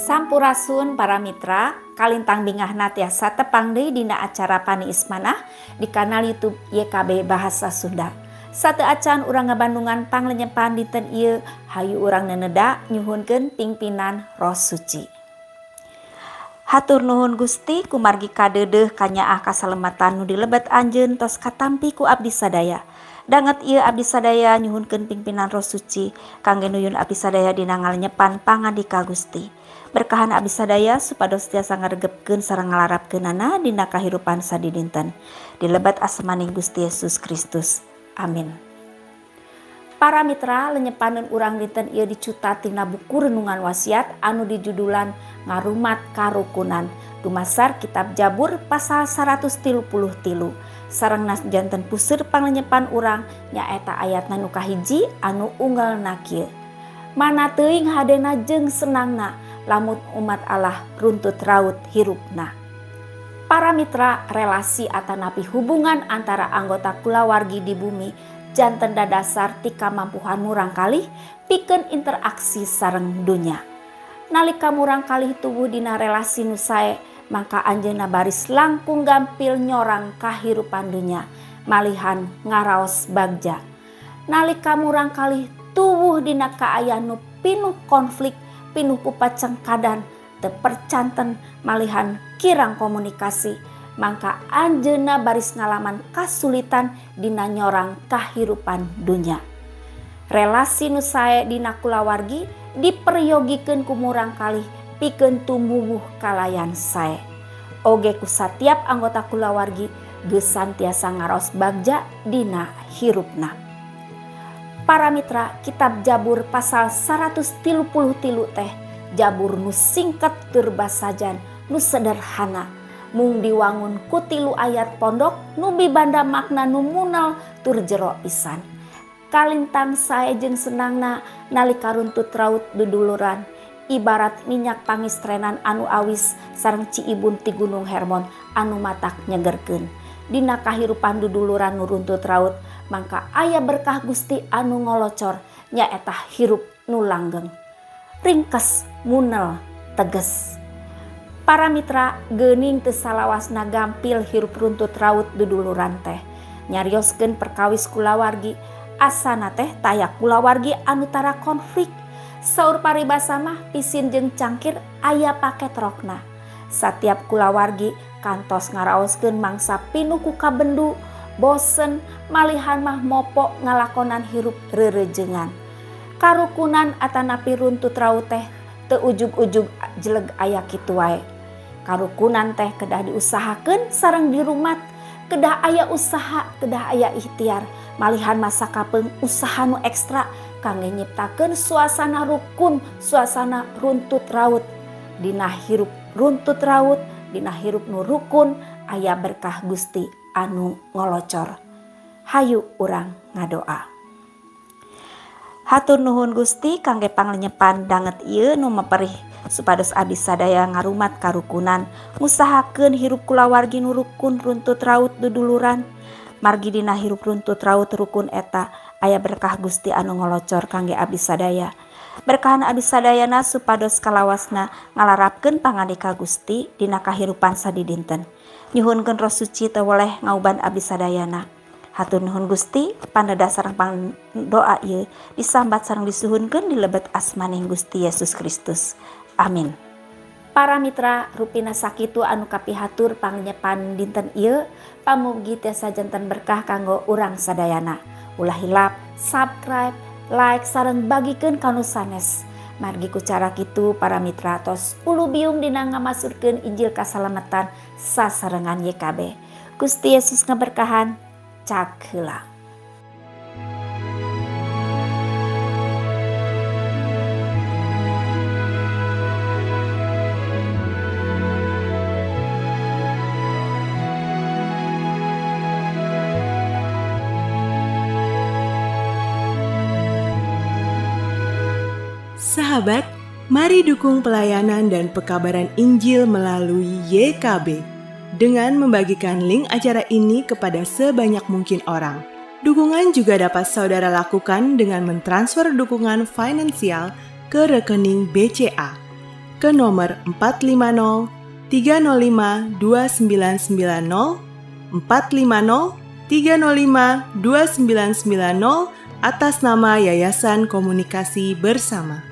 Sampurasun para mitra, kalintang bingahna tiasa tepang deui dina acara Paniis Manah di kanal YouTube YKB Bahasa Sunda. Sateuacan urang ngabandungan panglenyepan dinten ieu, hayu urang neneda nyuhunkeun pingpinan Roh Suci. Hatur nuhun Gusti, kumargi kadeudeuh kanyaah kasalematan nu dilebet anjeun tos katampi ku abdi sadaya. Danget ieu abdi sadaya nyuhunkeun pingpinan Roh Suci kangge nuyun abdi sadaya dina ngalenyepan pangandika Gusti. Berkahan abdi sadaya supados tiasa ngaregepkeun sareng ngalarapkeunana dina kahirupan sadidinten. Dilebet asmaning Gusti Yesus Kristus. Amin. Para mitra, lenyepaneun urang dinten ieu dicuta tina buku Renungan Wasiat anu dijudulan Ngarumat Karukunan, dumasar kitab Jabur pasal 133. Sareng janten puseur panglenyepan urang nyaeta ayatna nu kahiji anu unggelna kieu: "Mana teuing hadena jeung senangna lamun umat Allah runtut raut hirupna." Para mitra, relasi atanapi hubungan antara anggota kulawargi di bumi janten dadasar ti kamampuhan murangkalih pikeun interaksi sareng dunya. Nalika murangkalih tuwuh dina relasi nu sae, mangka anjeunna baris langkung gampil nyorang kahirupan dunya, malihan ngaraos bagja. Nalika murangkalih tuwuh dina kaayaan nu pinuh konflik, pinuh ku pacengkadan, teu percanten, malihan kirang komunikasi, mangka anjeunna baris ngalaman kasulitan dina nyorang kahirupan dunya. Relasi nu sae dina kulawargi diperyogikeun ku murangkalih pikeun tumuwuh kalayan sae. Oge ku satiap anggota kulawargi geusan tiasa ngaraos bagja dina hirupna. Para mitra, kitab Jabur pasal 133 teh Jabur nu singkat tur basajan nu sederhana. Mung diwangun ku tilu ayat pondok nu mibanda makna nu munal tur jero pisan. Kalintang sae jeung senangna nalika runtut raut duduluran, ibarat minyak pangistrenan anu awis sareng ciibun ti Gunung Hermon anu matak nyegerkeun. Dina kahirupan duduluran nu runtut raut, mangka aya berkah Gusti anu ngolocor, nyaeta hirup nu langgeng. Ringkes, munel, teges. Para mitra, geuning teu salawasna gampil hirup runtut raut duduluran teh. Nyarioskeun perkawis kulawargi, asana teh taya kulawargi anu tara konflik. Saur paribasa mah pisin jeung cangkir aya paketrokna. Satiap kulawargi kantos ngaraoskeun mangsa pinuh ku kabendu, bosen, malihan mah mopo ngalakonan hirup reurejeungan. Karukunan atanapi runtut raut teh teu ujug-ujug jeleg aya kitu wae. Karukunan teh kedah diusahakeun sareng dirumat, kedah aya usaha, kedah aya ikhtiar, malihan masa kapeung usaha nu ekstra kangge nyiptakeun suasana rukun, suasana runtut raut. Dina hirup runtut raut, dina hirup nu rukun, aya berkah Gusti anu ngolocor. Hayu urang ngadoa. Hatur nuhun Gusti kangge panglenyepan danget ieu nu maperih supados abdi sadaya ngarumat karukunan, ngusahakeun hirup kulawargi nu rukun runtut raut duduluran. Margi dina hirup runtut raut rukun eta aya berkah Gusti anu ngolocor kangge abdi sadaya. Berkahan abdi sadayana supados kalawasna ngalarapkeun pangandika Gusti dina kahirupan sadidinten. Nyuhunkeun Roh Suci teu weleh ngauban abdi sadayana. Hatur nuhun Gusti, paneda sareng pangdoa ieu disambat sareng disuhunkeun di lebet asmaning Gusti Yesus Kristus. Amin. Para mitra, rupina sakitu anu kapihatur panglenyepan dinten ieu, pamugi tiasa janten berkah kanggo urang sadayana. Ulah hilap subscribe, like sareng bagikeun ka nu sanes. Margi ku cara kitu para mitra tos ulubiung dina ngamasurkeun Injil kasalamatan sasarengan YKB. Gusti Yesus ngaberkahan. Cak heula. Sahabat, mari dukung pelayanan dan pekabaran Injil melalui YKB dengan membagikan link acara ini kepada sebanyak mungkin orang. Dukungan juga dapat saudara lakukan dengan mentransfer dukungan finansial ke rekening BCA ke nomor 450 305 2990 450 305 2990 atas nama Yayasan Komunikasi Bersama.